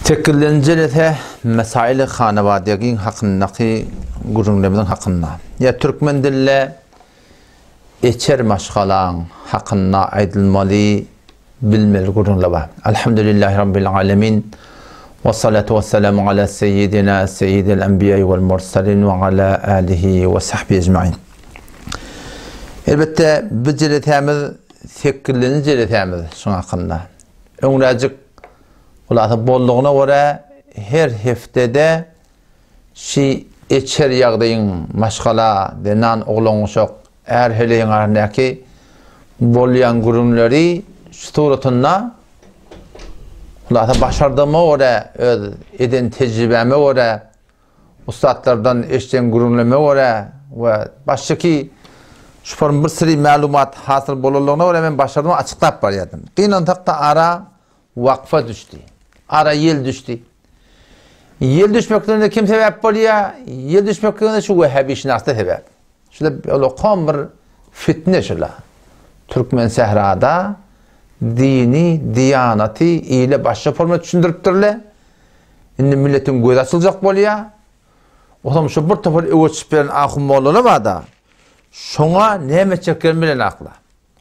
Sekizlenji jelese Mesaili Hanawadegiň hakyndaky gürrüňlerimiziň hakynda. Ýa türkmen dilinde eçer maşgalaň hakynda aýdylmaly bilmeli gürrüňler bar. Elhamdülillahi Rabbil alemin. Ve salatu ve selamu ala seyyidina seyyidil enbiya vel mursalin ve ala alihi ve sahbihi ecmain. Elbetde bu jelesämiz sekizlenji jelesämiz şuň hakynda. Öňräjik Hulasa boldugyna görä her hepdede şi eçer ýagdaýyň maşgala, zenan, oglan-uşak, är-heleýiň arasyndaky bolýan gürrüňleri şu suratynda hulasa başardygyma görä, öz eden tejribäme görä, ussatlardan eşiden gürrüňlerime görä we başdaky şu form bir syry mälumat hasyl bolanlygyna görä men başardygymy açyklap barýardym. Gynansak-da ara Wakfa düşdi. Ara ýel düşdi. Ýel düşmekligine kim sebäp bolýar? Ýel düşmekligine şu wehhabişynasda sebäp. Şular ulakan bir fitne şular. Türkmen sährada dini, diýanaty ile başga forma düşündiripdirler. Indi milletiň gözi açyljak bolýar. Otam şu bir topar öwet çykyp beren ahun mollalar barda. Şoňa näme etjeklerini bilenaklar.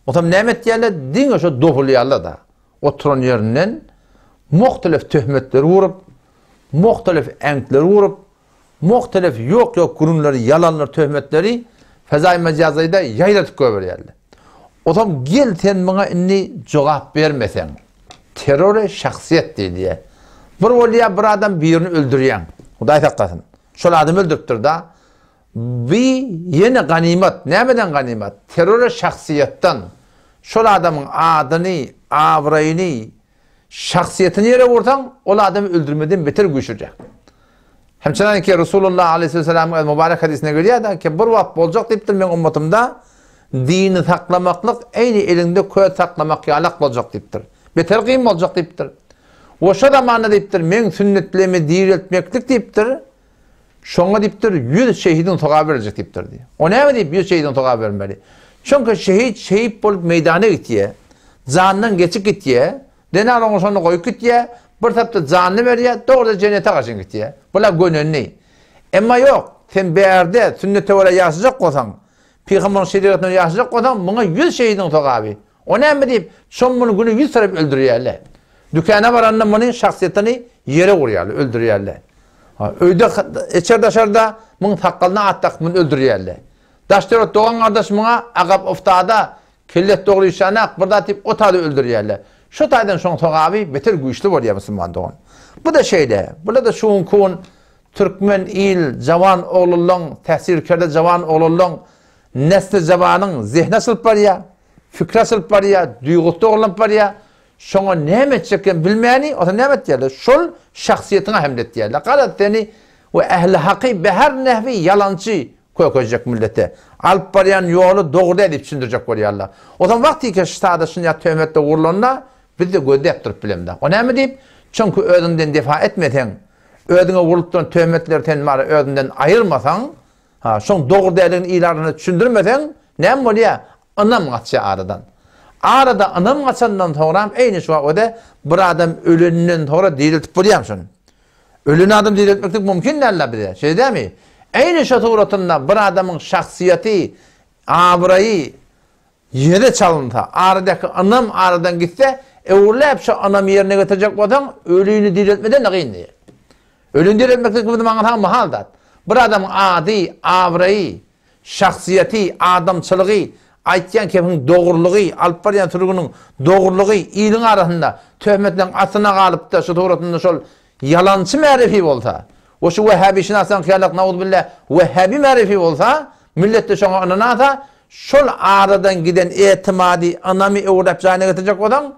Otam näme etýärler? Diňe şo dogulýarlar-da. Oturan ýerinden muhtelif töhmetleri urup, muhtelif äňtleri urup, muhtelif ýok-ýok gürrüňleri, ýalanlar, töhmetleri fezaýy mejazyda ýaýradyp goýberýärler. Otam gel sen muňa indi jogap bermeseň, terrory şahsyýet diýilýär. Bir bolýar bir adam birini öldürýäň. Hudaý saklasyn. Şol adamy öldüripdir-da. Bi ýene ganymat. Nämeden ganymat? Terrora şahsyýetden. Şol adamyň adyny, abraýyny, şahsyýetini ýere ursaň, ol adamy öldürmeden beter güýçlüräk. Hemçenan ki Resulullah aleyhisselamyň öz mübarek hadysynda gelýär-de, ki bir wagt boljak diýipdir meň ummatymda dini saklamaklyk eýni eliňde köz saklamak ýalak boljak diýipdir. Beter kyn boljak diýipdir. We şo zamanda diýipdir, meň sünnetlerimi direltmeklik diýipdir, Şoňa diýipdir, ýüz şehidiň sogaby beriljek diýipdir diýýär. O näme diýip ýüz şehidiň sogaby bermeli? Çünki şehit şehit bolup meýdana gitýär, jandan geçip gitýär, zenan oňa şonda goýup gitýär, bir tapda janyny berýär, dogrudan jennete gaçyn gitýär. Bular gönenli. Emma ýok, sen bärde sünnete görä ýaşajak bolsaň, pygamberiň şerigatyna görä ýaşajak bolsaň, muňa ýüz şehidiň sogaby. O näme diýip, şon muny güne ýüz tarap öldürýärler. Dükana baranda muny şahsyýetini ýere urýarlar, öldürýärler. Öýde içer daşarda muň sakgalyna at dakyp muny öldürýärler. Daş-töwerek dogan gardaş muňa agap oftada, kellet dogry işanak bir zat diýip o taýda öldürýärler. Şu taýdan şoň sogaby beter güýçli bolýar musulman dogan. Bu-da şeýle. Bular-da şu günki gün türkmen il jawan oglanlaň, täsirkerde jawan oglanlaň, nesli jawanyň zehni açylyp barýar, fikri açylyp barýar, duýgusy dogrulanyp barýar. Şoňa näme etjeklerini bilmäni, osa näme etýärler? Şol şahsyýetiňe hemle etýärler. Garaz seni we ähli haky beher nehwi ýalançy kökezjek millete. Alyp barýan ýoly dogry däl diýip düşündirjek bolýarlar. Osaň wagtyka ştada şunýa töhmetler gurlanda biz-de gözläp durup bilemzok. O näme diýip? Çünki özüňden defa etmeseň, özüňe urlup duran töhmetleri sen bary özüňden aýyrmasaň, ha, şoň dogry däldigini il arasynda düşündirmeseň, näme bolýar? Ynam gaçýar aradan. Arada ynam gaçandan soňram eýni şu wagt öde bir adam ölenden soňra direltip bolýarmy şony? Ölen adam direltmeklik mümkin dälda bize. Şeýle dälmi? Eýni şo suratynda bir adamyň şahsyýeti, abraýy ýere çalynsa, aradaky ynam aradan gitse, öwrüläp şo ynamy ýerine getirjek bolsaň, ölini direltmeden-de kyn diýýär. Ölini direltmeklik biziň maňa mahal zat. Bir adamyň ady, abraýy, Şahsyýeti, adamçylygy, aýtýan kepiň dogrulygy, alyp barýan sürgüniň dogrulygy iliň arasynda töhmetleň astyna galypda şu suratynda şol ýalançy märefi bolsa we şu wehhabişynaslaň hyýalak nauzubilla wehhabi märefi bolsa milletde şoňa ynanasa şol aradan giden etimady ynamy öwräp jaýyna getirjek bolsaň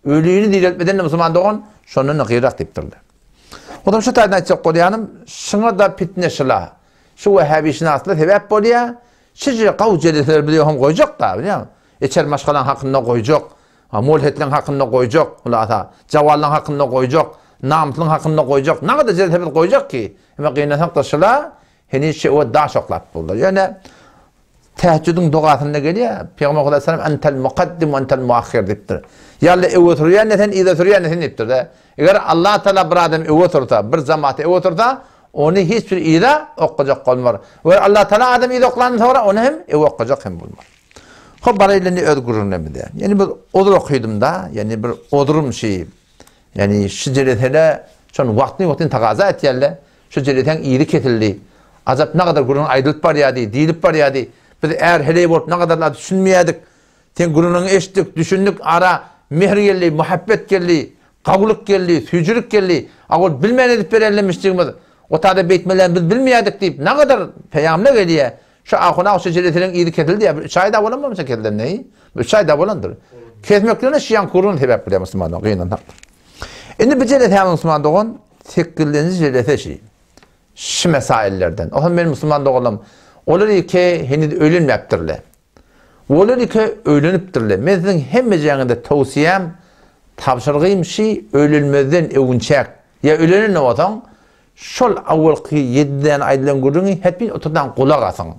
Ölini direltmeden-de musulman dogan şondan-da gyrak diýipdirler. Onsoň şu taýdan aýtjak bolýanym, şuňa-da pitne şyla. Şu wehhabişynaslar sebäp bolýar. Şije gawy jeleseler bizi hem goýjak-da, bilýäňmi? Içer maşgalaň hakynda goýjak, molhetleň hakynda goýjak, hulasa, jawallaň hakynda goýjak, namyslyň hakynda goýjak, nagada jelese biz goýjak ki, emma gynansak-da şyla heniz şewe daş oklap durlar. Ýöne. Tähejjüdiň dogasynda gelýär, Pygamber Hudaý salam entel mukaddim we entel muahhir diýipdir. Ýa Alla öňe sürýän de sen, yza sürýän de sen diýipdir-de. Eger Allah Taala bir adamy öňe sürse, bir jamaty öňe sürse, ony hiç bir yza oklajak bolmar. We Allah Taala adamy yza oklandan soňra ony hem öňe oklajak hem bolmar. Hop baraýly indi öz gürrüňlerimize. Ýani bir ozur okydym-da, ýani bir ozurum şi. Ýani şu jelesede şon wagtny-wagtyn tagaza etýärler. Şu jelesäň yzy kesildi. Ajap nagadar gürrüň aýdylyp barýardy, diýlip barýardy. Biz är-heleý bolup nagadarlar düşünmeýärdik. Seň gürrüňiňi eşitdik, düşündik, ara mehr geldi, muhabbet geldi, gawulyk geldi, süýjülik geldi. A ol bilmän edip berenlemişdigimiz, o tada beýtmelidigini biz bilmeýärdik diýip, nagadar peýamlar gelýär. Şu ahun-a şu jelesiniň yzy kesildi ýa, bir üç aý-da bolan bolmasa kesilenine, bir üç aý-da bolandyr. Kesmeklerine şu ýaňky gürrüň sebäp bolýar musulman dogan, gynansak. Indi bu jelesämiz musulman dogan, sekizinji jelese şi. Şi mesaillerden. Ohan men musulman doganlarym, olar ýeke heniz öýlenmäpdirler. Olar ýeke öýlenipdirler. Men siziň hemmejäňize towsiýäm, tabşyrgym şi, öýlenmezden öwünçäk, ýa öýlenen-de bolsaň, şol awalky ýedi däne aýdylan gürrüňi hetmin oturdan gulak asyň.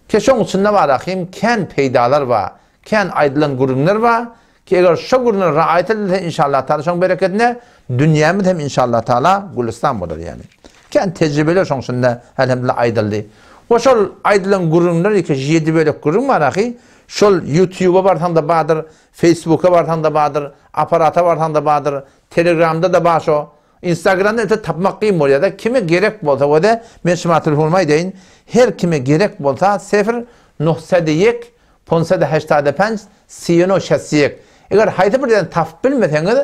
Ke şoň içinde bar ahym kän peýdalar bar, kän aýdylan gürrüňler bar, Ki eger şo gürrüňe raýat edilse inşallah taala şoň berekedine dünýämiz hem inşallah taala gülüstan bolar ýani. Kän tejribeler şoň içinde elhamdülillah aýdyldy. We şol aýdylan gürrüňler iki ýedi bölek gürrüň bar ahy. Şol ýutýuba barsaň-da bardyr, feýsbuka barsaň-da bardyr, aparata barsaň-da bardyr, telegramda-da bar şo. Instagramda öte tapmak kyn bolýar-da. Kime gerek bolsa we-de men şuma telefonymy aýdaýyn. Her kime gerek bolsa sefr nuhsady ýek Ponsada heştada penç siýeno şesýek. Eger haýsy bir ýerden tapyp bilmeseňiz,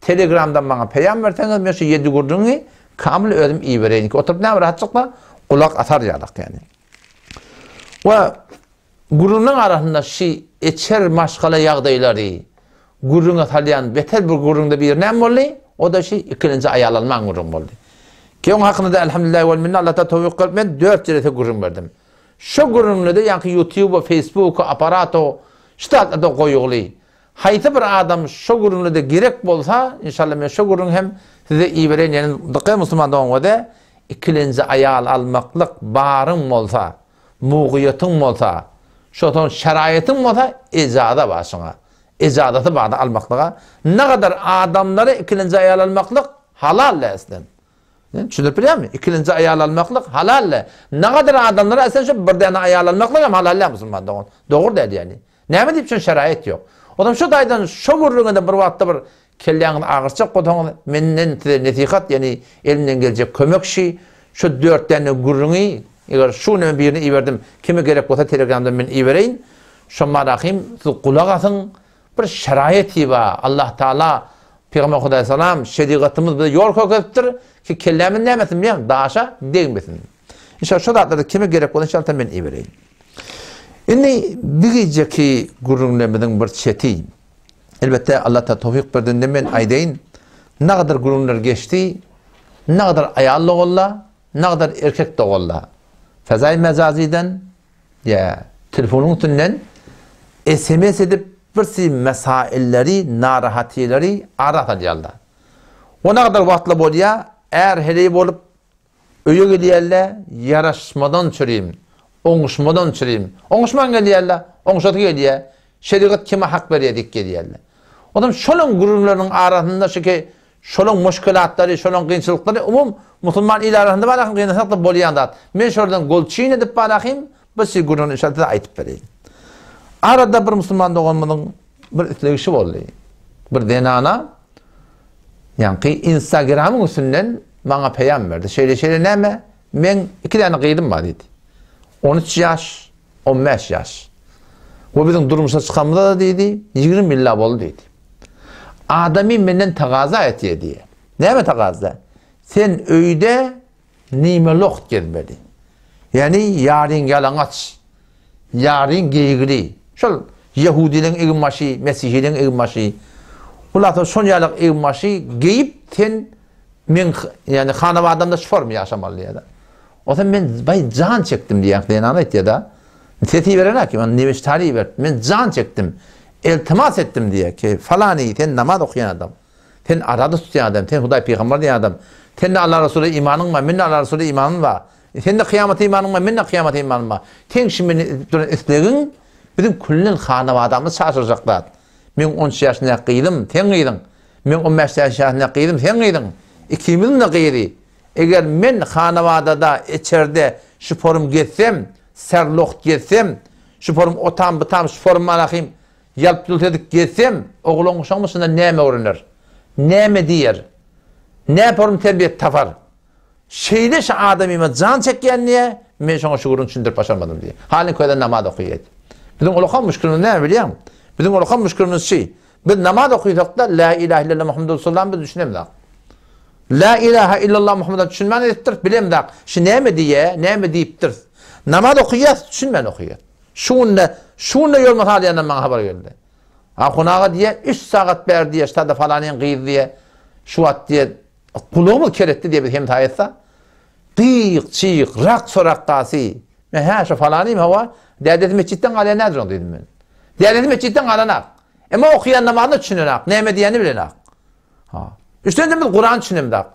Telegramdan maňa peýam berseňiz, men şu ýedi gürrüňi kamyl özüm ibereýin. Oturyp näme rahatçykda gulak asar ýalak ýani. We gürrüňiň arasynda şi içer maşgala ýagdaýlary gürrüňe salýan beter bir gürrüňde biri näme boldy? O-da şi ikilenji aýal almaň gürrüň boldy. Ki oň hakynda-da elhamdülillahi wel minne Allah taala towfyk berip men dört jelese gürrüň berdim. Şo gürrüňlede ýaňky ýutuba, feýsbuka, aparato şu zatlarda goýugly. Haýsy bir adam şo gürrüňlede gerek bolsa, inşallah men şo gürrüňi hem size ibereýin ýani dyky musulman dogan göze ikilenji aýal almaklyk baryň bolsa, mugyýetiň bolsa, şo soň şeraýetiň bolsa ejaza bar şoňa. Ejazaty barda almaklyga. Nagadar adamlara ikilenji aýal almaklyk halal däl. Düşündirip bilýärmi? Ikilenji aýal almaklyk halal däl. Nagadar adamlara esen şu bir däne aýal almaklyk hem halal däl musulman dogan. Dogry däl ýani. Näme diýip üçin şeraýat ýok. Odam şu taýdan şo gürrüňe-de bir wagtda bir kelläňizi agyrtjak bolsaňyz menden size nesihat ýani elimden geljek kömek şi şu dört däne gürrüňi eger şu gün men birini iberdim kime gerek bolsa telegramdan men ibereýin. Şo marahym siz gulak asyň Bir şeraýaty bar. Allah Taala Pygamber Hudaý salam şerigatymyz bize ýol görkezipdir ki kellämiz näme etsin bilýäňmi? Daşa degmesin. Inşallah şo zatlarda kime gerek bolsa inşallah men ibereýin. Indi bir gijeki gürrüňlerimiziň bir çeti. Elbetde Allah Taala towfyk berdi men aýdaýyn. Nagadar gürrüňler geçdi. Nagadar aýal doganlar, nagadar erkek doganlar. Fezaý mejazydan Ýa telefonyň üstünden sms edip birsi mesailleri, narahatylary ara salýarlar. O nagadar wagtlar bolýar, är-heleý bolup öýe gelýärler, ýaraşmadan çürim, oňuşmadan çürim. Oňuşman gelýärler, oňuşasy gelýär, şerigat kime hak berýär diýip gelýärler. Onsoň şolaň gürrüňleriniň arasynda şu ki Şolaň muşkilatlary, şolaň kynçylyklary umum musulman il arasynda bar ahym gynansak-da bolýan zat. Men şolardan golçyn edip bar ahym bir şey gürrüňini inşallah size aýdyp bereýin. Arada bir musulman doganymyzyň bir islegi şu boldy. Bir zenana ýaňky Instagramyň üstünden maňa peýam berdi. Şeýle şeýle näme? Meň iki däne gyzym bar diýdi. 13 ýaş, 15 ýaş. We biziň durmuşa çykamyzda-da diýdi, 20 ýyl boldy diýdi. Adamy menden tagaza etýär diýýär. Näme tagaza? Sen öýde nime loht gezmeli. Ýagny ýaryň ýalaňaç, ýaryň geýgili. Şol ýehudileň egin-başy, mesihileň egin-başy. Hulasa şon ýaly egin-başy geýip sen meň ýagny hanabadamda şu forma ýaşamaly diýýär. Onsoň men baý jan çekdim diýýär. Zenan aýtýar-da. Ses iberenok ki, men nebeştary iberip, men jan çekdim. Iltimas etdim diýýär ki, falany sen namaz okaýan adam. Sen araza tutýan adam, sen Hudaý pygamber diýen adam. Sende Allah Resuly imanyň bar, mende Allah Resuly imanym bar. Sende kyýamata imanyň bar, mende kyýamata imanym bar. Seň şu menden edip duran islegiň biziň küllen hanabadamyzy çaşyrjak zat. Meň on üç ýaşyndaky gyzym, seň gyzyň. Meň on bäş ýaşyndaky gyzym, seň gyzyň. Ikimiziň-de gyzy. Eger men hanabadada, içerde şuporym gezsem, serloht gezsem, şuporym otam-butam, şuporym manahym ýalp-ýult edip gezsem, oglan-uşagym şundan näme öwrener? Näme diýer? Näporum terbiýe tapar? Şeýle şu adamyma jan çekýän diýýär, men şoňa şu gürrüňi düşündirip başarmadym diýýär. Halyň köze namaz okaýar. Biziň ulakan müşkilimiz näme bilýäňmi? Biziň ulakan müşkilimiz şi, biz namaz okysakda La ilahe illallah Muhammedur Resulullah biz düşünemzok. La ilahe illallah Muhammedur düşünmän edipdiris, bilemzok. Şu näme diýýär, näme diýipdiris. Namaz okaýas, düşünmän okaýas. Şu günde, şu günde ýol masalýandan maňa habar geldi. Ahun aga diýýär, 3 sagat bäri diýýär, ştada falanyň gyzy diýýär, şu wagt diýýär, Gulagymyz ker etdi diýip biz hemsaýa etsek, gyk, çyk, raks o rakkasy. Men hä şu falanymy hawa, dädesi metjitden galýan nädir oň diýdim men. Dädesi metjitden galanak. Emma okaýan namazyna düşünenak, näme diýenini bilenak. Ha. Üstünde biz Kuran düşünemzak.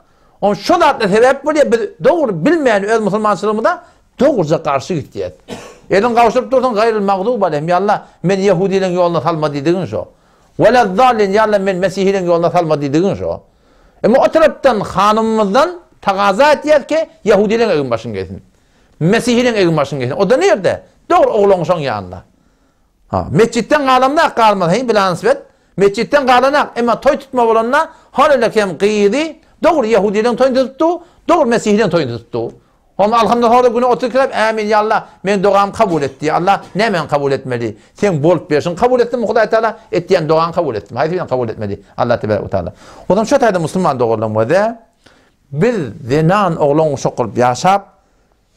On şu zatlar sebäp bolýar, biz dogry bilmän öz musulmançylygymyza dogruja garşy gitýäs. Eliň gawşuryp dursuň gaýryl magdub aleyhim, ýa Allah, meni ýehudileň ýoluna salma diýdigiň şo. Welezzalin, ýa Allah, meni mesihileň ýoluna salma diýdigiň şo. Emma o tarapdan hanymymyzdan tagaza etýär ki, ýahudileň egin başyny geýsin. Mesihileň egin başyny geýsin. O da nirde? Dogry oglan şoň ýanynda. Ha, metjitden galamda galmaz, heý bilansbet. Metjitden galanak, emma toý tutma bolanda, hal kem gyzy dogry ýahudileň toýuny tutupdy, dogry mesihileň toýuny tutupdy. Hom alhamda hora güne 32 rep ämin ýa Allah meň dogamy kabul et diýýär. Allah nämäni kabul etmeli? Seň bolup berşiňi kabul etdimi Hudaý Taala? Etýän dogaňy kabul etdimi? Haýsy birini kabul etmeli? Allah tebarek we taala. Onsoň şu taýda musulman doganlaryň weze biz zenan oglan guşak bolup ýaşap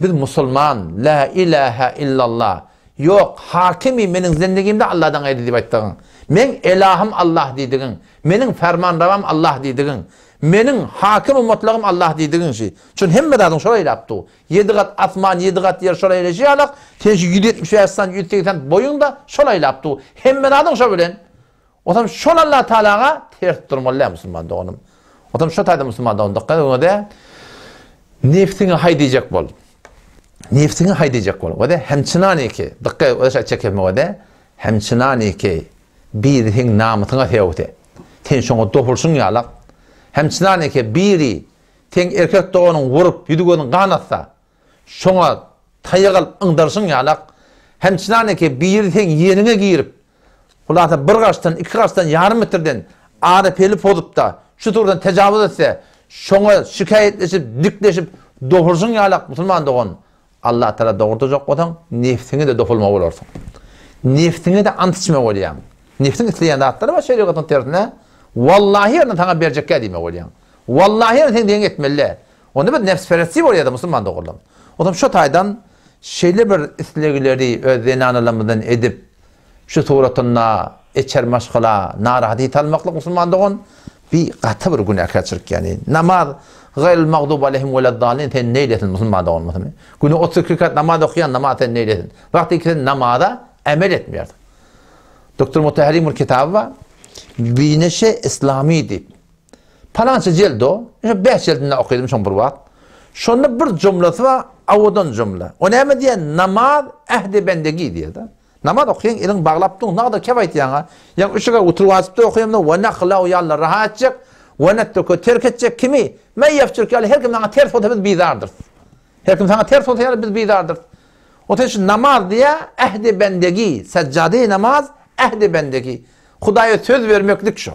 biz musulman la ilaha illallah ýok hakimi meniň zendigimde Allahdan gaýry diýip aýtdygyň. Meň elahym Allah diýdigiň. Meniň fermanrawam Allah diýdigiň. Meniň hakim mutlagym Allah diýdigiň şi. Çün hemme zadyň şol aýlap dur. Ýedi gat asman, ýedi gat ýer şol aýlaşy ýalak, sen şu 175 sant, 180 boýuň-da şol aýlap dur. Hemme zadyň şo bilen. Otam şol Allah Taalaga ters durmaly däl musulman doganym. Otam şo taýda musulman dogan dykgat ediň-de nefsiňe haý diýjek bol. Nefsiňe haý diýjek bol. Wede hemçinaniki dykgat edip şa çekemewede hemçinaniki biri seň namysyňa sebäpse. Sen şoňa dopulşyň ýalak. Hemçinaniki biri Seň erkek doganyň urup, ýüzi-gözüň gan atsa, şoňa taýak alyp yňdaryşyň ýalak, hemçinaneke biri seň ýeriňe girip, hulasa bir gaçdan, iki gaçdan, ýarym metrden ara peli pozup-da, şu turdan tejawuz etse, şoňa şikaýatleşip, dikleşip, dogruşyň ýalak, musulman dogan, Allatagala dogurtjak bolsaň, nebsiňe-de dopulmaly bolarsyň. Nebsiňe-de ant içmeli bolýaň. Nebsiň isleýän zatlary bar şerigatyň tersine, Wallahy ýerine saňa berjekkä diýmeli bolýaň. Wallahy ýerine seň diýeniňi etmeli däl. Onda biz nebsperestli bolýarys musulman dogrulam. Onsoň şo taýdan şeýle bir islegleri öz zenanalarymyzdan edip, Şu suratynda eçer maşgala narahaty salmaklyk musulman dogan bi gaty bir günäkärçilik ýani namaz gaýril magdub aleyhim weleddalin sen neýlesin musulman dogan musulman güne 32 rekat namaz okaýan namaz sen neýlesin wagty ki sen namaza emel etmeýärsiň Doktor Mutahhariň bir kitaby bar Bineşe Islami diýip Palança jeld o. Şo 5 jeldinde okydym şoň bir wagt. Şonda bir jumlasy bar, awadan jumla. O näme diýýär? Namaz ähdi bendegi diýýär-de. Namaz okaýaň eliň baglap duň nagda kep aýtýaňa. Ýa üç rekat wutur wajypdyr okaýamda we nahlau ýa Allah rahat etjek we netruku terk etjek kimi? Me ýefçürk ýaly her kim saňa ters bolsa biz bizardyrys. Her kim saňa ters bolsa ýaly biz bizardyrys. O sen şu namaz diýä ähdi bendegi, sajjade namaz ähdi bendegi. Hudaýa söz bermeklik şo.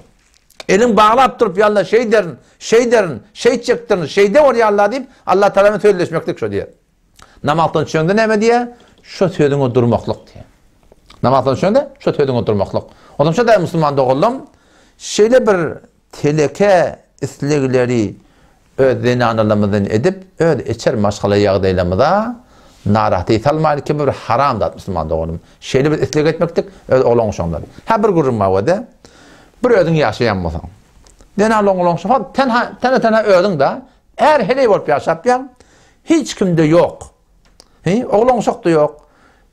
Eliň baglap durup ýa Allah şeýderin, şeýderin, şeýtjekdirin, şeýde bor ýa Allah diýip Allah Tagala bilen sözleşmeklik şo diýär. Namazdan düşeňde näme diýýär? Şo sözüňe durmaklyk diýýär. Namazdan düşeňde şo sözüňe durmaklyk. Ondan şo da musulman doganlarym şeýle bir teleke islegleri öz zenanalarymyzdan edip, öz içer maşgala ýagdaýlarymyza narahaty salmaýly ki bir haram zat musulman doganym. Şeýle bir isleg etmeklik öz oglan-uşagyňdan. Hä bir gürrüň bar wede. Bir özüň ýaşaýan bolsaň. Zenan oglan-uşak tenha tene-tenha özüň da är heleý bolup ýaşap ýaň. Hiç kimde ýok. Hi, oglan-uşak-da ýok.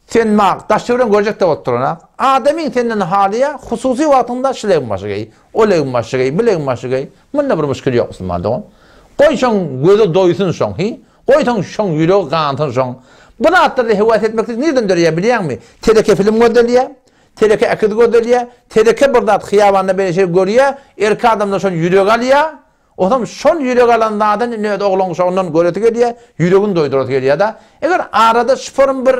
Sen mak, daş-töweregiňi görjek-de bolup duranak. Adamyň senden halyýa, hususy wagtyňda şu legin-başy geý, o legin-başy geý, bu legin-başy geý. Munda bir muşkil ýok, musulman dogan. Goý şoň gözi doýsun şoň, hi. Goýsaň şoň ýüregi gansyn şoň. Bu zatlarda höwes etmeklik nirden döreýär bilýäňmi? Teleke film gözelýär, teleke äkiz gözelýär, teleke bir zat hyýabanda beýle şey görýär, erkek adamlar şony ýüregi alýar, Onsoň şol ýürek alan zadyny indi öz oglan-uşagyndan göresi gelýär, ýüregini doýdurasy gelýär-de. Eger arada şyparym bir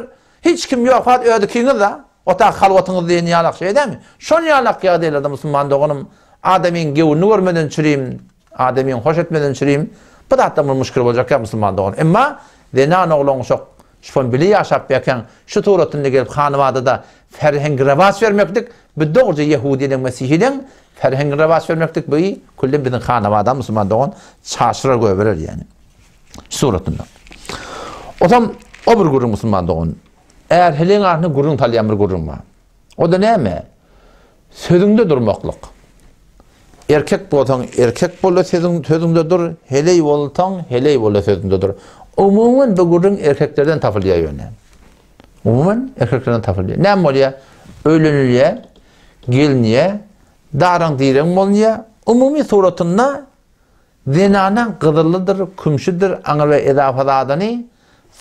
hiç kim ýok, fakt öz ikiňiz-de, otag halwatyňyz diýen ýalak şeý dälmi? Şol ýalak ýagdaýlarda musulman doganym, adamyň göwnüni görmeden çürim, adamyň hoş etmeden çürim, bu zatdan bir muşkil boljak ýok musulman dogan. Emma zenan oglan-uşak şypan bile ýaşap ýakan şu suratynda gelip hanybadada ferhengi rewaç bermeklik bu dogruja ýehudileň mesihileň Ferhengi rewaç bermeklik bu külli biziň hanabada musulman dogan çaşyrar goýberer ýani. Suratynda. Otam o bir gürrüň musulman dogan. Är heleň arasynda gürrüň salýan bir gürrüň bar. O da näme? Sözüňde durmaklyk. Erkek bolsaň erkek bol sözüň sözüňde dur, heleý bolsaň heleý bol sözüňde dur. Umuman bu gürrüň erkeklerden tapylýar ýöne. Umuman erkeklerden tapylýar. Näme bolýar? Öýlenilýär. Gelinýä, daraň-direň bolunýa, umumy suratynda zenanaň gyzylydyr, kümşüdir, aňyr we ezafa zadyny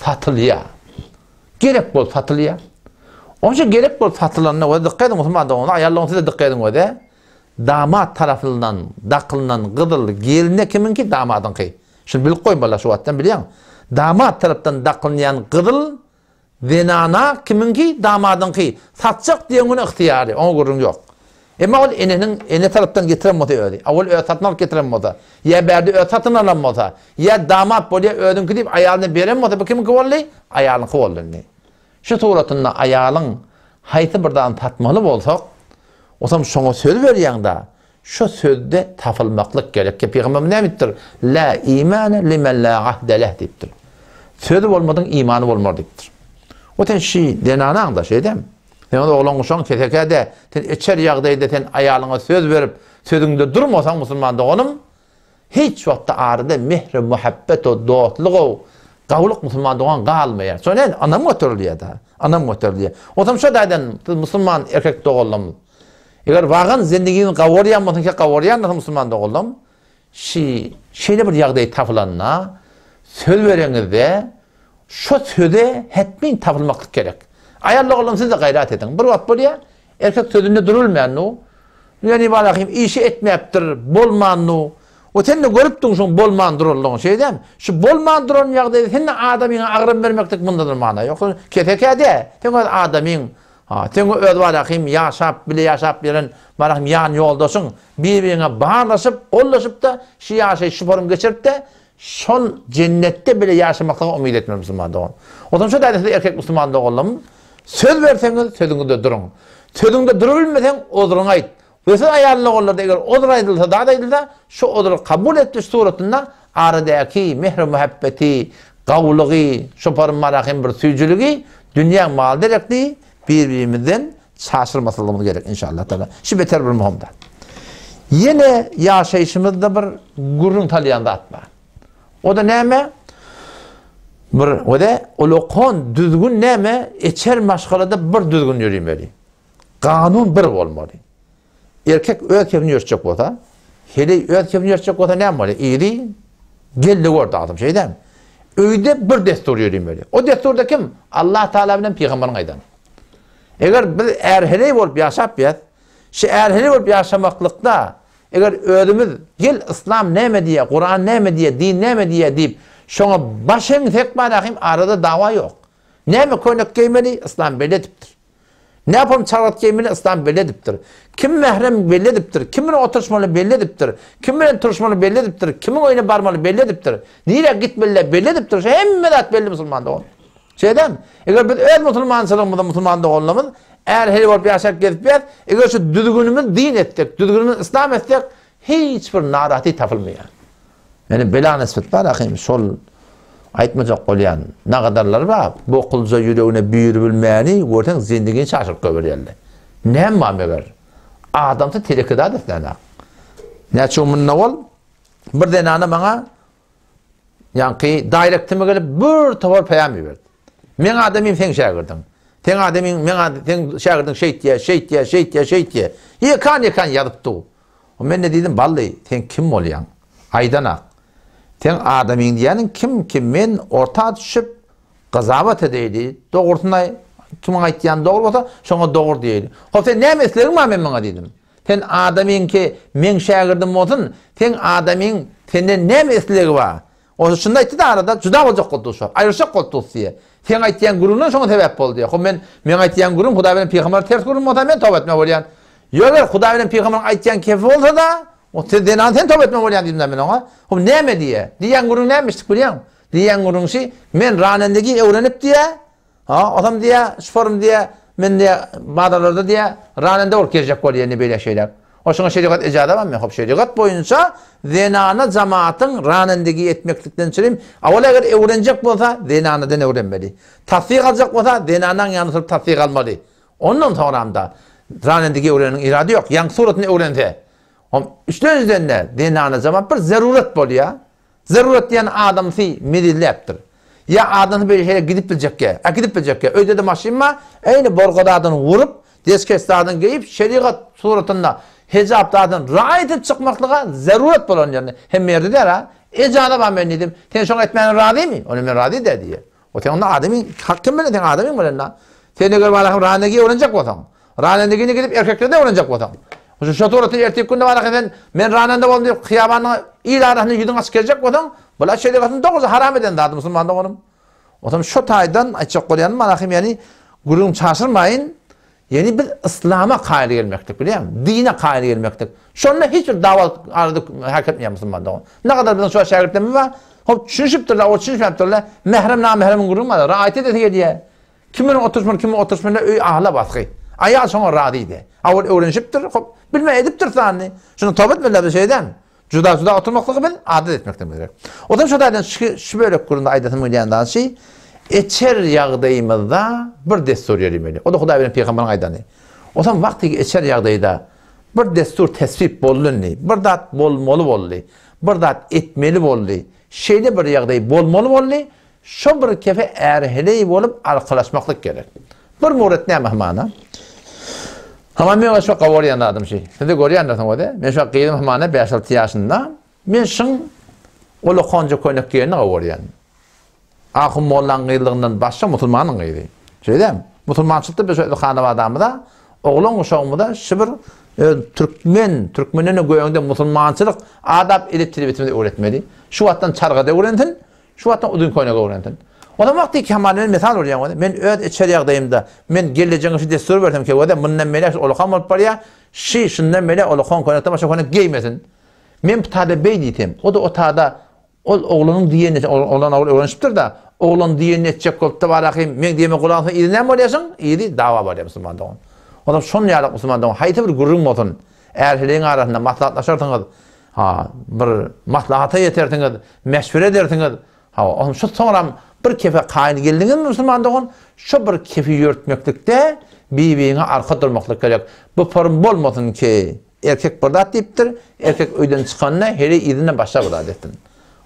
satylýa. Gerek bolup satylýa. Onça gerek bolup satylanda we dykgat ediň musulman doganlar, aýallaryň siz-de dykgat ediň we damat tarapyndan dakylynan gyzyl geline kimiňki? Damadyňky. Şuny bilip goý bala şu wagtdan bilýäň. Damat tarapdan dakylynýan gyzyl Zenana kimiňki, damadyňky, satjak diýen güni ygtyýary, oňa gürrüň ýok. Emma ol eneniň, ene tarapdan getiren bolsa özi, owal özi satyn alyp getiren bolsa, ýa bärde özi satyn alan bolsa, ýa damat bolýa özüňki diýip aýalyna beren bolsa, bu kimiňki boldy? Aýalyňky boldy indi. Şu suratynda aýalyň haýsy bir zadyny satmaly bolsak, osam şoňa söz berýäň-da, Şu sözde tapylmaklyk gerek ki, Pygamberimiz näme diýipdir? La imane limen la ahde leh diýipdir. Sözi bolmadyň imany bolmar diýipdir. O sen şi zenanaň da şeýdem. Sen o oglan guşaň kesekä-de, sen içer ýagdaýda sen aýalyňa söz berip, sözüňde durmasaň musulman doganym, hiç wagtda arada mehri muhabbet o dostluk o gawulyk musulman dogan galmaýar. Şo näme? Ynam göterilýär-de. Ynam göterilýär. Onsoň şo taýdan siz musulman erkek doganlarymyz Eger wagan zendigini gawarýan bolsaň, ki gawarýan bolsaň musulman doganlarym, şi şeýle bir ýagdaý tapylanda, söz bereňizde şo söze hetmin tapylmaklyk gerek. Aýal doganlarym siz-de gaýrat ediň. Bir wagt bolýar, erkek sözünde durulmändu. Ýöne ibalahym işi etmäpdir, bolmandu. O sen-de görüpdiň şoň bolman duranlygyny, şeý dälmi? Şu bolman duran ýagdaýda sen-de adamyňa agram bermeklik mundan mana ýok. Kesekä dä, sen öz adamyň Ha, seň öz barahym ýaşap, bile ýaşap ýören barahym ýan ýoldaşyň bir-biriňe barlaşyp, gollaşyp-da, şu ýaşaýyş şu forum geçirip-de, şol jennetde bile ýaşamaklyga umyt etmeli musulman dogan. Onsoň şu taýda siz erkek musulman doganlarym, söz berseňiz, sözüňizde duruň. Sözüňde durubilmeseň, ozruňy aýt. We siz aýal doganlarda eger ozr aýdylsa, zat aýdylsa, şu ozry kabul etmiş suratynda aradäki mähri-muhabbeti, gawulygy, şoparym marahym bir süýjüligi, dünýäň maly derekli bir-birimizden çaşyrmaslygymyz gerek inşallah taala. Şu beter bir möhüm zat. Ýene ýaşaýşymyzda bir gürrüň salýan zat bar. O da näme? Bir we ulakan düzgün näme? Eçer maşgalada bir düzgün ýöremeli. Kanun bir bolmaly. Erkek öz kebini ýörtjek bolsa, heleý öz kebini ýörtjek bolsa näme bolýar? Iri geldi gördi adam, şeý dälmi? Öýde bir dessur ýöremeli. O dessurda kim? Allah Taala bilen pygamberiň aýdany. Eger biz är-heleý bolup ýaşap ýas, şu är-heleý bolup ýaşamaklykda eger özümiz gel yslam näme diýýär, Kuran näme diýýär, din näme diýýär diýip, şoňa baş eňsek barahym arada dawa ýok. Näme köýnek geýmeli, yslam belli edipdir. Näpom çalgat geýmeli, yslam belli edipdir. Kim mährem belli edipdir, kim bilen oturyşmaly belli edipdir, kim bilen turuşmaly belli edipdir, kimiň öýüne barmaly belli edipdir, nirä gitmeli belli edipdir, şu hemme zat belli musulman dogan. Şeýdämi? Eger biz öz musulmançylygymyzda musulman doganlarymyz är-heleý bolup ýaşap gezip ýas, eger şu düzgünimiz din etsek, düzgünimiz yslam etsek, hiç bir narahaty tapylmaýar. Ýöne bela nisbet bar ahym şol aýtmajak bolýan nagadarlar bar bokulja ýüregine büýrübilmäni görseň zendigini çaşyryp goýberýärler. Näme bar meger? Adamsy teleke zat etmän-ak. Näçe gün mundan owal bir zenana maňa ýaňky daýrektime gelip bir topar peýam iberdi. Meň adamym seň şägirdiň. Seň adamyň meň seň şägirdiň şeýtýär, şeýtýär, şeýtýär, şeýtýär. Ýekan-ýekan ýazyp dur. Men-de diýdim, Bally, sen kim bolýaň? Aýdanak. Seň adamyň diýýäniň kim ki men orta düşüp gyzabat edeýli, dogrusyny aý, kimiň aýtýany dogry bolsa, şoňa dogry diýeýli. Hop sen näme islegiň bar men muňa diýdim. Sen adamyň ki meň şägirdim bolsun, seň adamyň senden näme islegi bar? Ol şunda aýtdy-da arada juda boljak boldy duşak, aýrylyşjak boldy dus diýe. Seň aýtýan gürrüňden şoňa sebäp boldy diýe. Hop men meň aýtýan gürrüň Hudaý bilen pygamber ters gürrüň bolsa men toba etme bolýan. Ýok eger Hudaý bilen pygamberiň aýtýan kefi bolsa-da, o sen zenan sen toba etme bolýan diýdim-dä men oňa. Hop näme diýe? Diýýän gürrüň nämişdik bilýäňmi? Diýýän gürrüň şi, men ranendigi öwrenip diýe, ha, osam diýe, şuparym diýe, men diýe, bazarlarda diýe, ranende bolup gezjek bolýa indi beýle şeýle. O şuňa şerigat ejaza barmy? Hop şerigat boýunça zenana jamatyň ranendigi etmeklikden çürim, awal eger öwrenjek bolsa zenanadan öwrenmeli. Tassyk aljak bolsa zenanaň ýanyna oturyp tassyk almaly. Ondan soňramda ranendigi öwreneniň irady ýok. Ýaňky suratyny öwrense. Hom üçlenjiden-de zenana jamat bir zerurat bolýa. Zerurat diýen adamsy mezilläpdir. Ýa adamsy bir ýere gidip biljekkä, äkidip biljekkä, öýde-de maşyn bar, eýni borga zadyny urup, deskeş zadyny geýip, şerigat suratynda hejap zadyny raýat edip çykmaklyga zerurat bolan ýerinde, hemme ýerde däl-a, ejaza bar men diýdim, sen şoňa etmäne razymy? Onda men razy däl diýýär. O sen onda adamyň, hak kim bilen sen adamyň bilen da. Sen eger barahym ranegi öwrenjek bolsaň, ranendigini gidip erkeklerden öwrenjek bolsaň. Şu şu suraty erteki günde barahym sen men ranende boldum diýip hyýabanyň il arasynda ýüzüň açyk gezjek bolsaň, bular şerigatyny dogry haram eden zady musulman doganym. Otam şu taýdan aýtjak bolýanym barahym ýani gürrüň çaşyrmaýyn. Ýani biz yslama kaýyl gelmekdik bilýäňmi? Dine kaýyl gelmekdik. Şonda hiç bir dawa arada hereket etmeýär musulman dogan. Ne kadar biziň şu şägirtlerimiz bar, hop düşünişipdirler, o düşünişmäpdirler. Mährem namähremiň gürrüňi bar. Raýat edesi gelýär. Kim bilen oturyşmaly, kim bilen oturyşmaly öý ahla basgy. Aýal şoňa razydy. Awal öwrenişipdir, hop bilmän edipdir sany. Şuny toba etmeliler biz şeýdem. Juda-juda oturmaklygy biz adat etmekden gerek. Ondan şo taýdan şu, şu bölek gürrüňde aýdasym gelýän zat şu, eçer ýagdaýymyzda bir dessur ýöremeli. O-da Hudaý bilen pygamberiň aýdany. Onsoň wagty eçer ýagdaýda bir dessur teswip boldy indi, bir zat bolmaly boldy, bir zat etmeli boldy, şeýle bir ýagdaý bolmaly boldy, Şo bir kefe är-heleý bolup arkalaşmaklyk gerek. Bir muret näme hamana? Haman men şo gawarýan zadym şi. Siz-de görýändirsiňiz o-da. Men şo gyzym hamana bäş-alty ýaşynda. Men şyň ulakanja köýnek geýenini gawarýan. Ahun mollaň gyzlygyndan başga musulmanyň gyzy. Şeýdämi? Musulmançylykda biz öz hanabadamyza, oglan guşagymyza şi bir öz türkmen, türkmenden-de göýäňde musulmançylyk adap edep-terbiýetimizi öwretmeli. Şu wagtdan çarga-da öwrensin, Şu wagtdan uzyn köýnek öwrensin. Onam wagty Kemal men mysal urýan bolsa, men öz içeri ýagdaýymda, men gelnejeňe şu dessur bersem kewede, mundan beýläk şu ulakan bolup barýar, şi şundan beýläk ulakan köýnekden başga köýnek geýmesin. Men bu tada beý diýsem, o-da o tada ol oglanyň diýenini, oglan ogul öwrenişipdir-de, oglan diýenini etjek bolup-da barahym, meň diýenime gulak asma, yzy näme bolýar şoň? Yzy dawa bolýar musulman dogan. Onam şon ýaly musulman dogan, haýsy bir gürrüň bolsun, är-heleýiň arasynda maslahatlaşarsyňyz, Ha, bir maslahata ýetersiňiz, meşwere edersiňiz. Hawa, onuň şu soňram bir kefe kaýyl geldiňizmi musulman dogan, şo bir kefi ýörtmeklikde bir-biriňe arka durmaklyk gerek. Bu form bolmasyn ki, erkek bir zat diýipdir, erkek öýden çykanda heleý yzyndan başga bir zat etsin.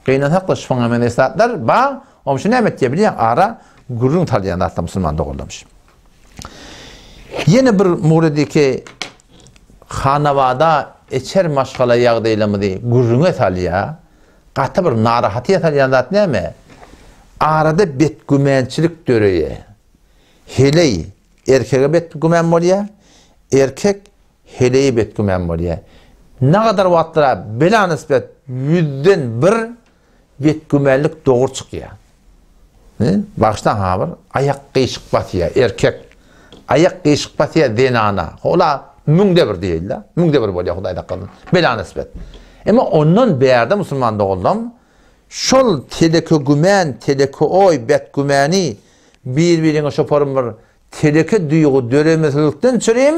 Gynansak-da şuňa meňzeş zatlar bar, onuň üçin näme etýär bilýäň, ara gürrüň salýan zatlar musulman doganlarymyz. Ýene bir muridiki hanabada içer maşgala ýagdaýlarymyzy gürrüňe salýar, gaty bir narahatyýa salýan zat näme? Arada betgümänçilik döreýär. Heleý erkege betgümän bolýar, erkek heleýe betgümän bolýar. Nagadar wagtlara bela nisbet ýüzden bir Betgümenlik dogry çykýar. Bagyşlaň ha bir aýak gyşyk basýar erkek. Aýak gyşyk basýar zenana. Ola müňde bir diýildi. Müňde bir bolýar Hudaý saklasyn. Bela nisbet. Emma ondan bärde musulman doganlarym şol teleke gümän, teleke oý, betgümeni bir-biriňe şoparym bir teleke duýgy döremeslikden çürim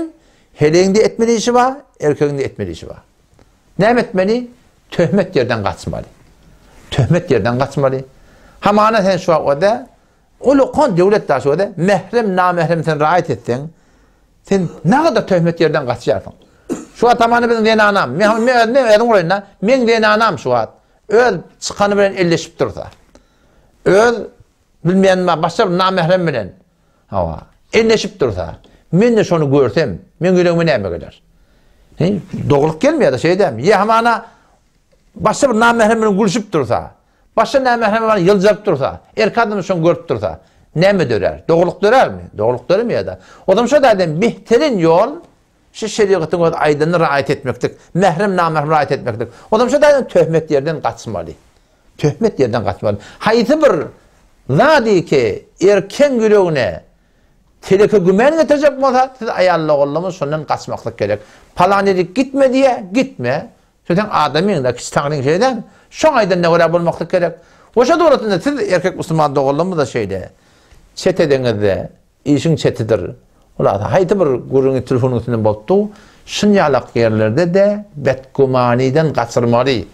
heleýiň-de etmeli işi bar, erkegiň-de etmeli işi bar. Näme etmeli? Töhmet ýerden gaçmaly. Töhmet ýerden gaçmaly. Hamana sen şu wagt ode, ulakan döwlet daşy ode, mährem, namährem sen raýat etseň, sen nagada töhmet ýerden gaçýarsyň. Şu wagt hamana biziň zenanam, men men özüm özüm guraýyn-da, meň zenanam şu wagt öz çykany bilen elleşip dursa, öz bilmeýän başga bir namährem bilen Hawa, elleşip dursa, men-de şony görsem, meň ýüregime näme geler? He, dogrulyk gelmeýär-de, şeýdämi? Ýa hamana başga bir namährem bilen gülşüp dursa. Başga nämährem bar ýyljaryp dursa, erkek adam şony görüp dursa, näme dörär? Dogrulyk dörärmi? Dogrulyk döremeýär-de. Ozam şo taýdan behterin ýol şu şerigatyň öz aýdanyny raýat etmeklik, mährem namährem raýat etmeklik. Ozam şo taýdan töhmet ýerden gaçmaly. Töhmet ýerden gaçmaly. Haýsy bir zady ki erkegiň ýüregine teleke gümen getirjek bolsa, siz aýal doganlarymyz şondan gaçmaklyk gerek. Palan ýerik gitme diýýär, gitme. Şu seň adamyň-da, kiçi taňryň şeýle. Şoň aýdanyna görä bolmaklyk gerek. We şo dogrusynda siz erkek musulman doganlarymyz-da şeýle. Çet edeňizde, işiň çetidir. Hulasa, haýsy bir gürrüňi telefonyň üstünden bolupdy, şunýalak ýerlerde-de betgümanydan gaçyrmaly.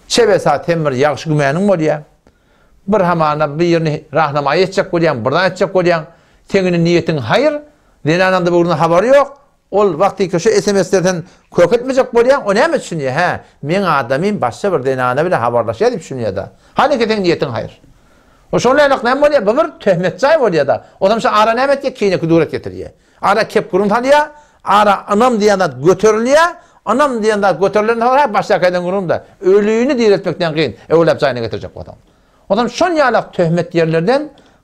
Çebesa sen bir ýagşy gümanyň bolýar. Bir hamana bir ýerini rahnamaýy etjek bolýaň, bir zat etjek bolýaň. Seň indi niýetiň haýyr, zenanaň-da bu gürrüňden habary ýok. Ol wagtyky şu SMS-leri sen kök etmejek bolýaň, o näme düşünýär? Hä, meň adamym başga bir zenana bilen habarlaşýar diýip düşünýär-de. Hanyki seň niýetiň haýyr. O şol ýalak näme bolýar? Bu bir töhmet jaý bolýar-da. Ozam şu ara näme etýär? Kine-kudret getirýär. Ara kep-gürrüň salýar, ara ynam diýen zat göterilýär. Ynam diýen zat göterilenden soňra hä, başdaky aýdan gürrüňim-de, ölini direltmekden kyn, öwläp jaýyna getirjek bolsaň. Onsoň şon ýalak töhmet ýerlerden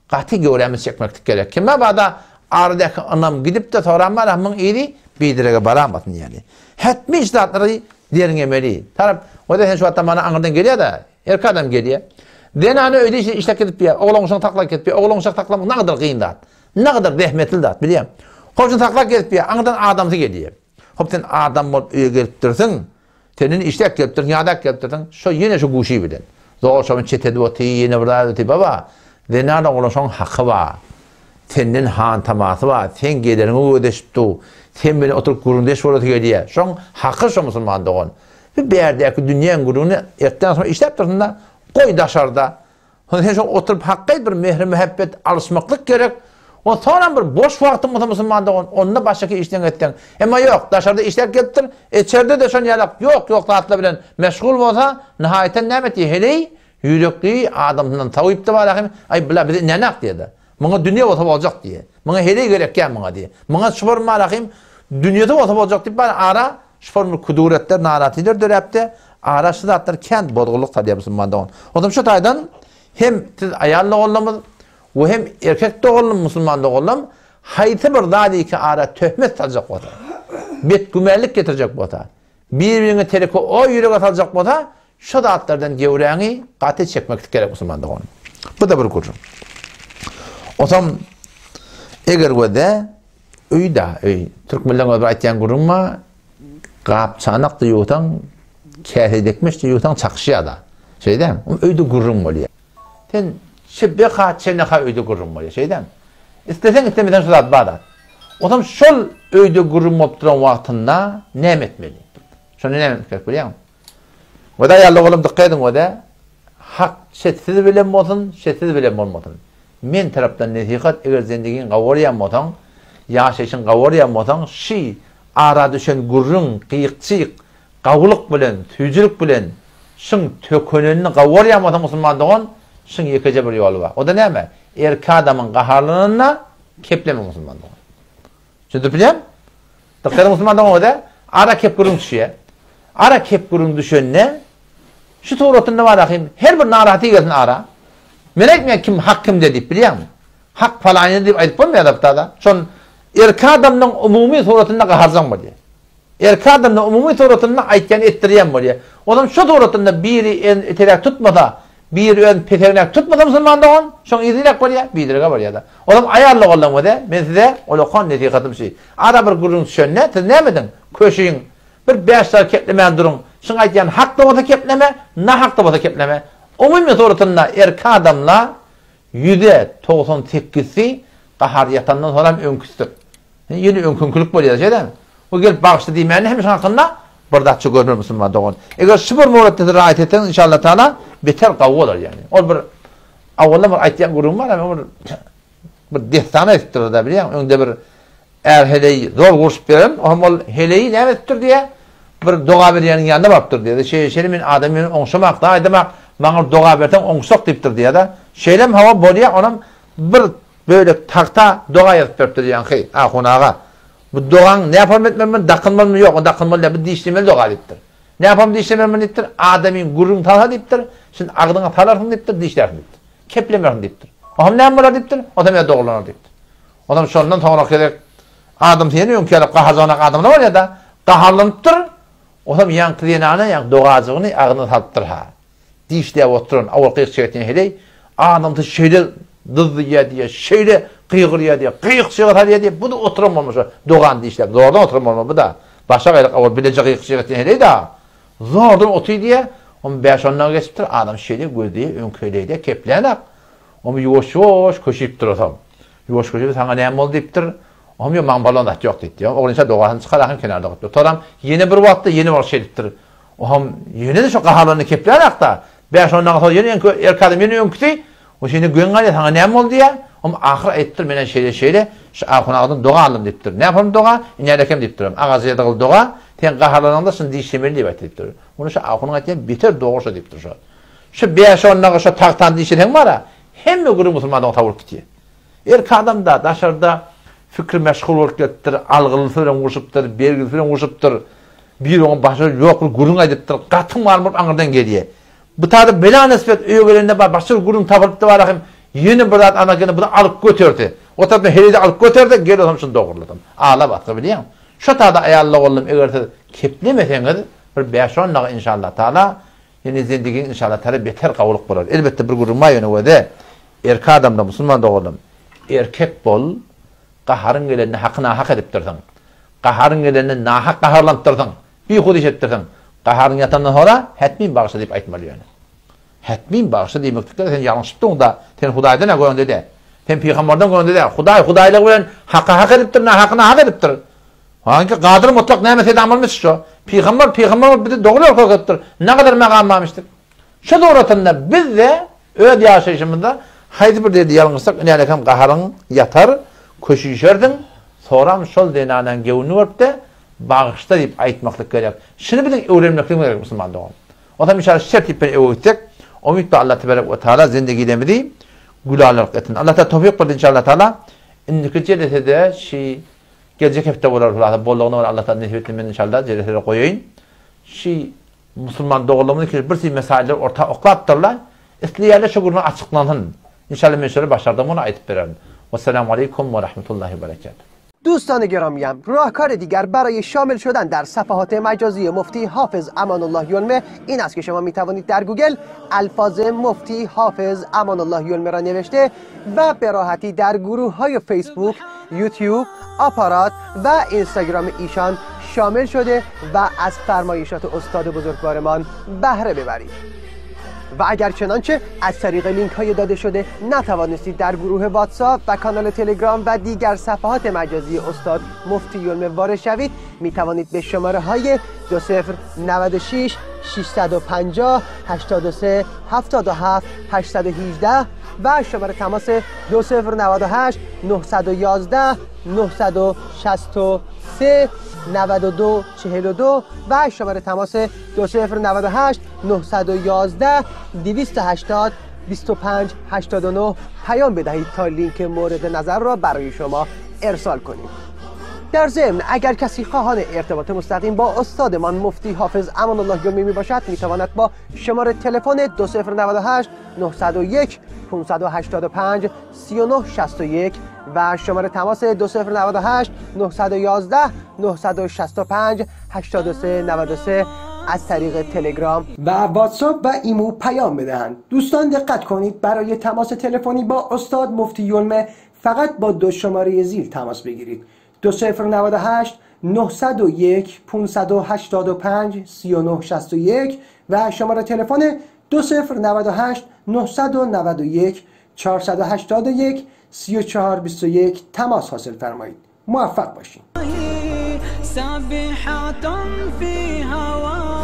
gaty göwrämizi çekmeklik gerek. Kime bada aradäki ynam gidip-de soran bar, muň yzy biderege baramasyn ýaly. Hetmi şu zatlary derňemeli. Tarap, o-da sen şu wagtda mana aňyrdan gelýär-de, erkek adam gelýär. Zenany öýde işi işläp gezip ýör, oglan-uşagyny saklap gezip ýör. Oglan-uşak saklamak nagadar kyn zat. Nagadar zähmetli zat, bilýäň. Hop, şuny saklap gezip ýör, aňyrdan adamsy gelýär. Hop, sen adam bolup öýe gelipdirsiň. Senden işläp gelipdirsiň, ýadap gelipdirsiň, şo ýene şu guşy bilen. Zor şony çet edip otyr, ýene bir zat otyr. Baba, zenan oglan şoň haky bar. Senden han-tamasy bar, seň geleriňi gözleşip dur. Sen bilen oturyp gürrüňdeş bolasy gelýär. Şoň haky şo musulman dogan. Bu bärdäki dünýäň gürrüňini ertden soň işläp dursun-da, goý daşarda. Soň sen şo oturyp hakgaý bir mähir-mähebbet alyşmaklyk gerek. O soňam bir boş wagtyň bolsa musulman dogan, onda başgaky işleňi etseň. Emma ýok, daşarda işläp gelipdir, içerde-de şon ýalak ýok-ýok zatlar bilen meşgul bolsa, nihaýaten näme etýär, heleý ýürekli adamsyndan sawypdy bar ahym, aý bula bize nänak diýýär-de. Muňa dünýe bolsa boljak diýýär. Muňa heleý gerekýär muňa diýýär. Muňa şu bir bar ahym, dünýesi bolsa boljak diýip bar ara şu bir kuduretler, naratylar döräpdi. Ara şu zatlar kän bozgulyk salýar musulman dogan. Onsoň şu taýdan hem siz aýal doganlarymyz we hem erkek doganlarym musulman doganlarym haýsy bir zat iki ara töhmet saljak bolsa, betgümenlik getirjek bolsa, bir-biriňe teleke oý ýürege saljak bolsa, şu zatlardan gewräňi gaty çekmeklik gerek musulman dogan. Bu-da bir gürrüň. Onsoň eger we-de öý-da öý. Türkmenleriň öz bir aýtýan gürrüňi bar. Gap-çanak-da ýuwsaň, käse-dekmeç-de ýuwsaň çakyşýar-da. Şeýdämi? Oň öýde gürrüň bolýar. Sen şibeka çeneka öýde gürrüň bolýar. Şeýdämi? Isleseň islemeseň şu zat bar zat. Onsoň şol öýde gürrüň bolup duran wagtynda näme etmeli? Şonda näme etmek gerek bilýäňmi? Wada ýaly oglum dykgat ediň wada. Hak şetsiz bilen bolsun, şetsiz bilen bolmasyn. Men tarapdan nesihat eger zendigiň gawarýan bolsaň, ýaşaýşyň gawarýan bolsaň, şy ara düşen gürrüň, gyýyk-çyýyk, gawulyk bilen, süýjülik bilen şyň tökenenini gawarýan bolsaň musulman dogan, şyň ýekeje bir ýoly bar. O-da näme? Erki adamyň gaharlananda kepleme musulman dogan. Düşündirip bilýäňmi? Dykgat ediň musulman dogan o-da ara kep gürrüň düşýär. Ara kep gürrüň düşende şu suratynda bar ahym her bir narahaty gelsin ara. Men aýtmaýan kim hak kimde diýip bilýäňmi? Hak palanyda diýip aýdyp bolmaýar da. Şon erki adamyň umumy suratynda gaharjaň bolýar. Erki adamda umumy suratynda aýtýan etdirýän bolýar. Onam şu suratynda biri elini eteräk tutmasa, biri özüni pesegnäk tutmasa musulman dogan, şoň yzy niräk bolýar? Biderege bolýar-da. Onam aýal doganlaň özi, men size olakan nesihatym şi. Ara bir gürrüň düşende siz näme ediň? Köşüň. Bir bäş sagat keplemän duruň. Şuň aýtýan hak-da bolsa kepleme, nahak-da bolsa kepleme. Umumy suratynda erki adamla Ýüze 90 sekizsi gahar ýatandan soňram öňküsidir. Ýene öňküňkilik bolýar, şeýdämi? Bu gelip bagyşla diýmäni hem şoň hakynda bir zatça görmeli musulman dogan. Eger şu bir möwritde siz raýat etseňiz inşallah taala beter gawy bolar ýagny. Ol bir awaldan bir aýtýan gürrüňim bar, bir bir dessan aýdypdyr-da bilýäň, öňde bir Är heleý zor gurşup beren, ohm ol heleýi näme edipdir diýýär, bir doga berýäniň ýanyna barypdyr diýýär-de, şeýle şeýle men adam bilen oňşamak da aýdamak, maňa bir doga berseň oňşsak diýipdir diýýär-de. Şeýlem hawa bolýar, onam bir bölek tagta doga ýazyp beripdir ýaňky ahun aga. Bu dogaň näme form etmeli, muny dakynmalymy, ýok, ony dakynmaly däl, bu dişlemeli doga diýipdir. Näpam dişlemermen diýipdir, adamyň gürrüň salsa diýipdir, şuny agzyňa salarsyň diýipdir, dişlärsiň diýipdir. Keplemersiň diýipdir. Oňam näme bolar diýipdir, onam ýa dogurlanar diýipdir. Onam şondan soňraky gezek adamsy ýene öňki ýaly gaharjaňrak adamlar bolýar-da, gaharlanypdyr, onam ýaňky zenana ýaňky dogajygyny agzyna salypdyr-ha. Dişläp oturan awal gyýyk etýän heleý adamsy şeýle dyzdyýar diýýär, şeýle gygyrýar diýýär, gyýyk-çyga salýar diýýär, bu-da oturan bolmaşa dogany dişläp, zordan oturan bolmaly bu-da. Başa gaýlyk awal bileje gyýyk-çyga etýän heleý-da. Zordan otyr diýýär, on bäş-ondan geçipdir, adam şeýle gözleýär, öňki heleý-de keplänak. Omy ýuwaş-ýuwaş köşüpdir otam. Ýuwaş köşüp, saňa näme boldy diýipdir. Ohm ýok, maňa bolan zat ýok diýipdir. Oglança dogasyny çykar ahyryn kenarda goýupdyr. Toram ýene bir wagtda ýene bir şeýdipdir. Oham ýene-de şo gaharlandy keplärakda. Bäş-ondan soň ýene öňki erkek adam ýene öňküsi. O şeýle geň galýar, saňa näme boldy diýýär. Ohm ahyr aýdypdyr, men şeýle-şeýle şu ahun agadan doga aldym diýipdir. Näme boldy doga? Inälekem diýipdir. Agaja ýazygyl doga, sen gaharlanaňda şuny dişlemeli diýip aýtdy diýipdir. Muny şu ahunyň aýtýan beter dogry şo diýipdir şo. Şu bäş-ondagy şo tagtany dişleseň bar-a, hemme gürrüň musulmanlygyň tawuryp gitýär. Erkek adam-da daşarda fikri meşgul bolup gelipdir, algylysy bilen urşupdyr, bergilisi bilen urşupdyr, biri oňa başga ýok bir gürrüň aýdypdyr, gatyň bar bolup aňyrdan gelýär. Bu taýda bela nesip öýe gelende bar başga bir gürrüň tapylypdy bar ahym, ýene bir zat ana gene buny alyp göterdi. O tarapdan heleýde alyp göterdi, gel bolsam şuny dogruladym. Ala basgy bilýäň. Şo taýda aýal oglum eger siz keplemeseňiz bir bäş-on dagy inşallah taala ýene zendigiň inşallah taala beter gawulyk bolar. Elbetde bir gürrüň bar ýöne özi Erkek adamda musulman doganym erkek bol gaharyň gelende haky nahak edipdirsiň gaharyň gelende nahak gaharlanypdyrsyň bihuda iş edipdirsiň gaharyň ýatandan sora hetmin bagyşla diýip aýtmaly ýöne hetmin bagyşla diýmeklikde sen ýalňyşypdyňda sen hudaýdan-a göwnde däl sen pygambardan göwnde däl hudaý hudaýlygy bilen haky hak edipdir nahaky nahak edipdir Hangi gadyr mutlak näme sedamalmyş şo pygambar pygambar bolup bizi dogry ýol görkezipdir nagadar magam barmyşdyr Şu suratynda biz-de öz ýaşaýşymyzda haýsy bir ýerde ýalňyşsak, inälekem gaharyň ýatar, köşüşersiň, soram şol zenanaň göwnüni görüp-de, bagyşla diýip aýtmaklyk gerek. Şuny biziň öwrenmekligimiz gerek musulman dogan. Onsoň inşallah şu tertip bilen öe gitsek, umyt bar Allah tebarek we taala zendegilerimizi gülalyk etsin. Allah taala towfyk bersin inşallah taala. Indiki jelesede şi geljek hepde bolar hulasa bollugyna görä Allah taala nesip etsin men inşallah jelesede goýaýyn. Şi Musulman doganlarymyz ikisi bir sürü mesailleri orta oklapdyrlar. Isleýänler şu gürrüň açyklansyn. Inşallah men şöyle başardygym ony aýdyp bererin. Wessalamu aleýkum we rahmetullahi we berekatuh. دوستان گرامیم راهکار دیگر برای شامل شدن در صفحات مجازی مفتی حافظ امان الله یلمه این است که شما می توانید در گوگل الفاظ مفتی حافظ امان الله یلمه را نوشته و به راحتی در گروه های فیسبوک، یوتیوب، آپارات و اینستاگرام ایشان شامل شده و از فرمایشات استاد بزرگوارمان بهره ببرید و اگر چنانچه از طریق لینک های داده شده نتوانستید در گروه واتساپ و کانال تلگرام و دیگر صفحات مجازی استاد مفتی یلمه وارد شوید می توانید به شماره های 2096 650 83 77 818 و شماره تماس 2098 911 963 92 42 و شماره تماس 2098 911 280 25 89 پیام بدهید تا لینک مورد نظر را برای شما ارسال کنیم. در ضمن اگر کسی خواهان ارتباط مستقیم با استادمان مفتی حافظ امان الله یلمی می باشد می تواند با شماره تلفن 2098 901 585 3961 و شماره تماس 2098 911 965 8393 از طریق تلگرام و واتساپ و ایمو پیام بدهند. دوستان دقت کنید برای تماس تلفنی با استاد مفتی یلمه فقط با دو شماره زیر تماس بگیرید: 2098 901 585 3961 و شماره تلفن 2098 991 481 3421 تماس حاصل فرمایید. موفق باشین. سابحة في هواء.